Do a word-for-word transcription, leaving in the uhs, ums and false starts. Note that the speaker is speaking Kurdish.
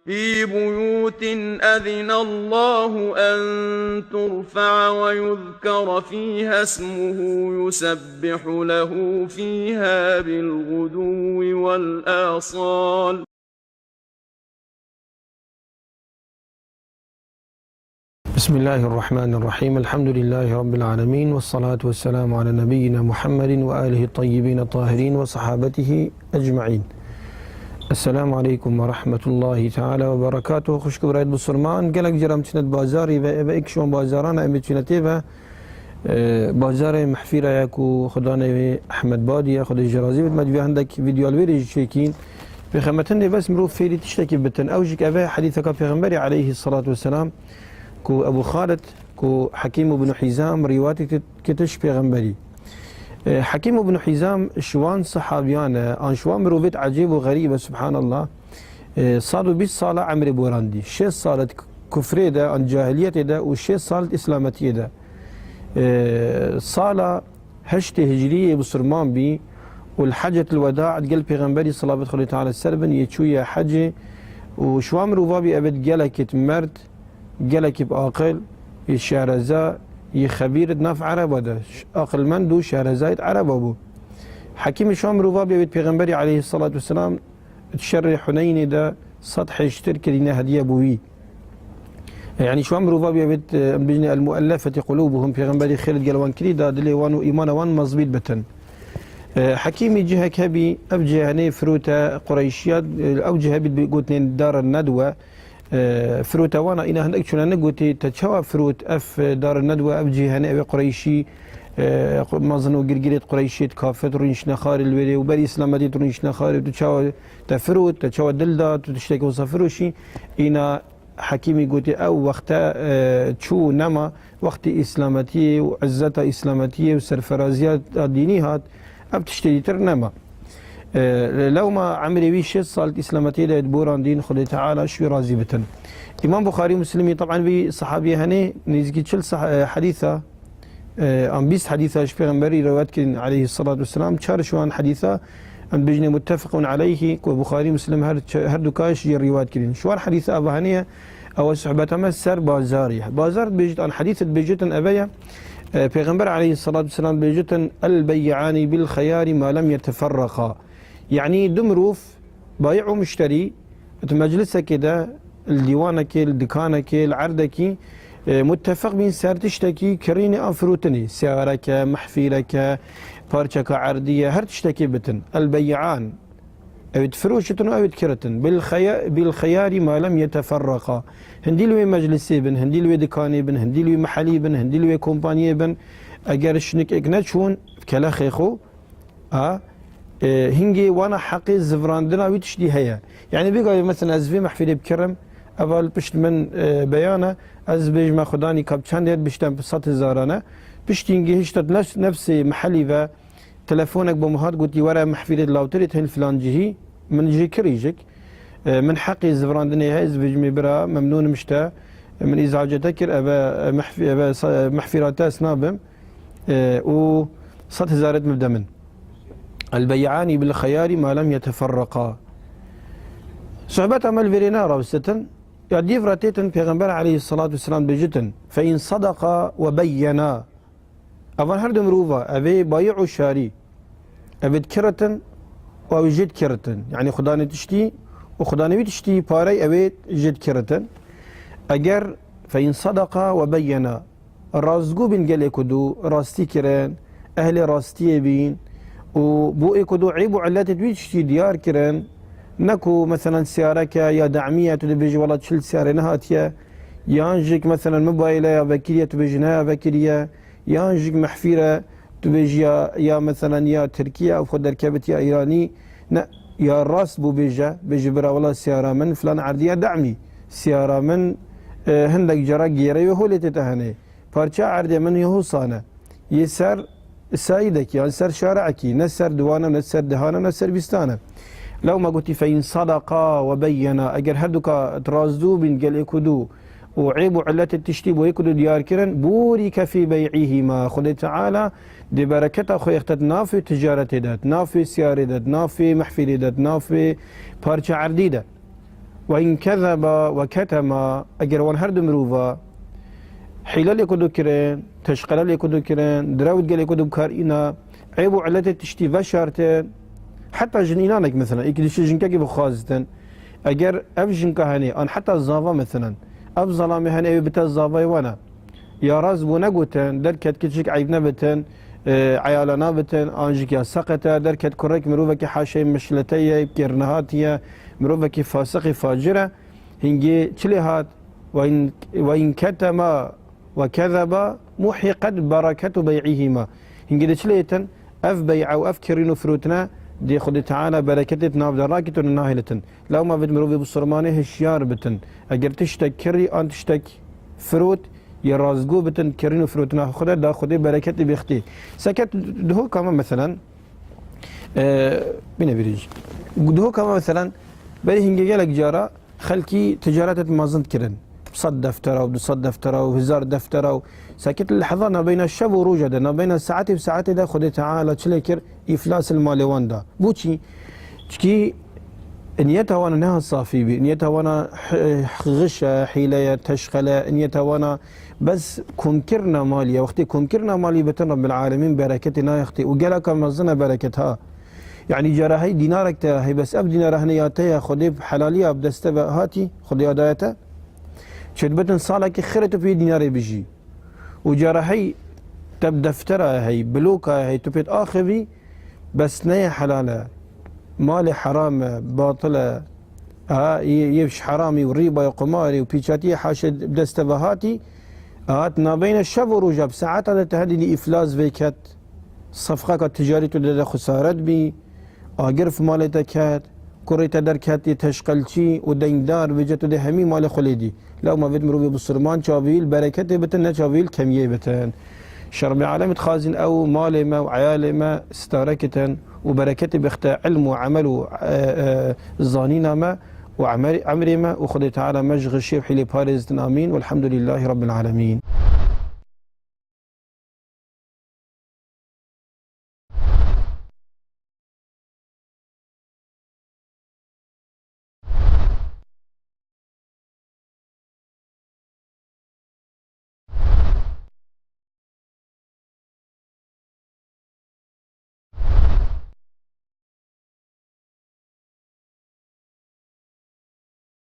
في بيوت أذن الله أن ترفع ويذكر فيها اسمه يسبح له فيها بالغدو والآصال. بسم الله الرحمن الرحيم. الحمد لله رب العالمين، والصلاة والسلام على نبينا محمد وآله الطيبين الطاهرين وصحابته أجمعين. السلام عليكم ورحمة الله تعالى وبركاته. Xwişk û birayet bisurman, gelek cara em çine di bazarî ve, eve ek şiwan bazarana em çine tê ve, e, bazarê Mehfîra ya ku xudanê wê Ehmed Badî ya, Xwedê ji razî bit, me divê hindek vîdyoal wê rê jî çêkîn. Pêxemetin dê bes mirov fêrî tiştekî bitin. Ew jî eve hedîseka Pêxemberî aleyhissalatu vesselam ku Ebu Xalid, ku Hekim ibn Hizam rîwayetê kit-, kitiş Pêxemberî. E, Hekim ibn Hizam ji wan sahabiyan e, an ji wan mirovêt ecêb û xerîb e, subhanallah. E, sed û bîst sala emrê borandî. Şêst sal di kufrê de, an cahiliyetê de û şêst sal di îslametiyê de. E, sala heştê hicriyê bisurman bî û li Hecetil Weda digel Pêxemberî, selavet Xwedê Teala ser bin, yê çûye hecê û ji wan mirova bî, evet, gelekî merd, gelekî bi aqil, yê şareza, yê xebîr di nav Ereba de, ş-, aqilmend û şareza yê Ereba bû. Hekîmî ji wan mirova bî, evet, Pêxemberî aleyhissalatu vesselam di şerê Huneynê de sed hêştir kirîne hediye bo wî. Yani şu an mirova bî, evet, e, em bêjin el muellefeti qulubuhum, Pêxemberî xêr digel wan kirî da, dilê wan û îmana wan mezbît bitin. E, Hekîmî cihek hebî, ev cih henê firote Qureyşiya, e, ew cih hebî bi gotinên Dar Nedwe, e, firote wana, îna hindek çûne negotî, te çawa firot ev, e, Dar Nedwe, ev cih henê, ev ê Qureyşî, e, mezin û girgirêt Qureyşît, kafir rûnişne xarê li wêrê û berî îslametî tu rûnişne xarê, tu çawa te firot, te çawa dil da, tu tiştekî wisa firoşî, îna Hekîmî gotî, ew wexte, e, çû nema, wextî îslametiyê û izzeta îslametiyê û serferaziya dînî hat, ev tiştê dîtir nema. E, lewma emrê wî şêst sal îslametiyê de borandîn, Xwedê Teala ji wî razî bitin. Îmam Buxarî û Muslimî, teban vî sahabiyê henê nêzîkî çil sah-, e, hedîsa, e, an bîst hedîsa ji Pêxemberî rewet kirin aleyhissalatu vesselam. Çar ji wan hedîsa em bêjinê muttefequn aleyhî, ku Buxarî, Muslim her ç-, her du kaş jê rîwayet kirin. Ji wan hedîsa ava hene ye, ewa sohbeta me ser bazarî. Bazar dibêjit, an hedîs dibêjitin eve ye. E, Pêxember aleyhissalatu vesselam dibêjitin, "El bey'ani bil xeyari ma lem yeteferraqa." Yani du mirov, bayi û muşterî, di meclisekê de, li dîwanekê, li dikanekê, li erdekî, e, muttefeq bîn ser tiştekî kirînê an firotinê, seyareke, mehfîreke, parçeka erdî ye, her tiştekê bitin. El bey'an, ew ê difiroşitin û ew ê dikiritin. Bil xeya-, bil xeyari ma lem yeteferraqa. Hindî li wê meclisê bin, hindî li wê dikanê bin, hindî li wê mehelî bin, hindî li wê kompaniyê bin. Eger şinikek neçûn, kelexê xwe, a, e, hingê wana heqê zivrandina wî tiştî heye. Yani bêgavê, mesela, ez vê mehfîlê bikirim, eva li pişt min, e, beyan e, ez bêjime, xudanî kap çend yer biştem bi sed hezaran e. Piştî hingê hişta nefs-, nefsê mehelî ve telefonek bo min hat, gotî, were mehfîlê di lawtirê tên filan cihî, min jê kirî jik. E, min heqê zivrandinê heye, ez bêjimê bira, memnûnim ji te. E, min îzace te kir, eve, e, mehfî-, eve sa-, mehfîra te ez nabim. E, û sed hezaret min bide min. El bey'ani bil xeyari ma lem yeteferraqa. Sohbeta me li vêrê ne rawsitin. Ya dîv re têtin Pêxember aleyhissalatu vesselam bêjitin, "Fe in sadaqa ve beyyena." Evan her du mirova, evê bayi û şarî, evê dikiritin û ew jê dikiritin. Yani xudanê tiştî û xudanê wî tiştî parey evê jê dikiritin. Eger fe in sadaqa ve beyyena, rastgû bîn gelê ku du rastî kirin, ehlê rastiyê bîn û bo ê ku du êb û illetê wî tiştî diyar kirin, ne ku, meselen, siyareke ya da'miye, tu dibêjî, wela çil siyarê nehatiye, yan jik, meselen, mobayile ya vekiriye, tu bêjî, ne ya vekiriye, yan jik mehfîre, tu bêjî ya, ya, meselen, ya Tirkiye, ew xwe derkevit ya Îranî, ne, ya rast bû bêje, bêjî, bira, wela siyara min filan erdiye da'mî, siyara min, e, hindek cara gêre wê holê tê te henê. Parça erdê min yê hosan e. Yê ser sayidekî, yan ser şareekî, ne ser diwan e, ne ser dihan e, ne ser bîstan e. Lewma gotî, "Fe in sadaqa ve beyyena." Eger her duka rastgû bîn gelê ku du û êb û illetê tiştî bo yê ku du diyar kirin, "Bûrike fî bey'îhîma." Xwedê Teala dê bereketa xwe yexte di navê ticaretê de, di navê siyarê de, di navê mehfîlê de, di navê parça erdî de. Ve in kezeba ve ketema, eger wan her du mirova hîle lê ku dikirin, teşqele lê ku dikirin, direwt gelê ku dibkarîna, eyb û illetê tiştî veşartin, heta jin înanek mesela, êkî diştî jinkekî bixwaztin, eger ev jinka henê, an heta zava mesela, ev zalamê henê, ew bite zavayê wana, ya rast bû negotin, derket kiçik eyb nebitin, e, eyala nabitin, an jî ya seqete, derket kurek mirovekî haşê mişlete ye, kêrnehatiye, mirovekî fasiqî facir e, hingê çi lê hat? Ve in, ve in ketema ve kezeba muhiqet bereketu bey'ihima. Hingê de çi lê yetin? Ev bey'a û ev kirîn û firotine dê Xwedê Teala bereketê di nav de rakîtin û nahêlitin. Lewma vêt mirovê bisurmanê hişyar bitin. Eger tiştek kirî an tiştek firot, yê rastgo bitin, kirîn û firotina xwe de, da Xwedê bereketê bêxtê. Seket diho kama meselen, e, bine birîj. Diho kama meselen, berî hingê gelek cara xelkî ticaretet mezin dikirin. Sed deftera û du sed deftera û hezar deftera û seket lehza nabeyna şev û roja de, nabeyna saetê û saetê de Xwedê Teala çi lê kir? Îflas li malê wan da. Bo çi? Çikî niyeta wana neha safî bî. Niyeta wana h-, xiş e, hîle ye, teşqele, niyeta wana bes komkirina malî ye. Wextê komkirina malî bitin Rabbil Alemîn bereketê nayextê û geleka mezin e bereket ha. Yanî cara hey dînarek te hey bes ev dînara hene ya te ye, Xwedê bi helaliya bi deste ve hatî, Xwedê ya daye te. Çêdibitin salekî xêrê tu pê dînarê bijî. Û cara hey te bi deftera hey, biloka hey, tu pê axivî, bes neye helal e. Malê heram e, batil e. Ha, yê, yê ji heramî û rîbayê, qumarê û pîçatiyê haşê bi dest te ve hatî. Hat nabeyne şev û roja bi saeta de te hedî îflas vê ket. Sefqeka ticarî tu de, de xesaret bî. Agirf malê te ket. Kurê te derketî teşqelçî û dengdar vêce tu dê hemî malê xwe lê dî. Lewma vêt mirovê bisurman çavîl bereketê bitin, ne çavîl kemiyê bitin. Şer Rabbil Alemîn dixwazin ew malê me û eyalê me stare kitin û bereketê bixte ilm û emel û, e, e, zanîna me û emer-, emrê me û Xwedê Teala me ji xişê û hîlê parêzitin. Amîn. Welhamdulîllahî Rabbil Alemîn.